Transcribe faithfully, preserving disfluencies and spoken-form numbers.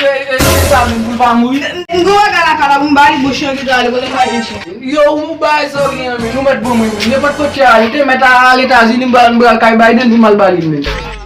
e, e, e, sa menm pou l pa mouri. M gen yon bagay lakay la pou m ba li, bon, chyen ki ta ale, kote m pa gen chyen. Yo, ou bay sa w gen an, men nou mèt ban mwen, men nenpòt kote a, li te mèt al Etazini, m ba, m ba kay Biden pou m al ba li, men.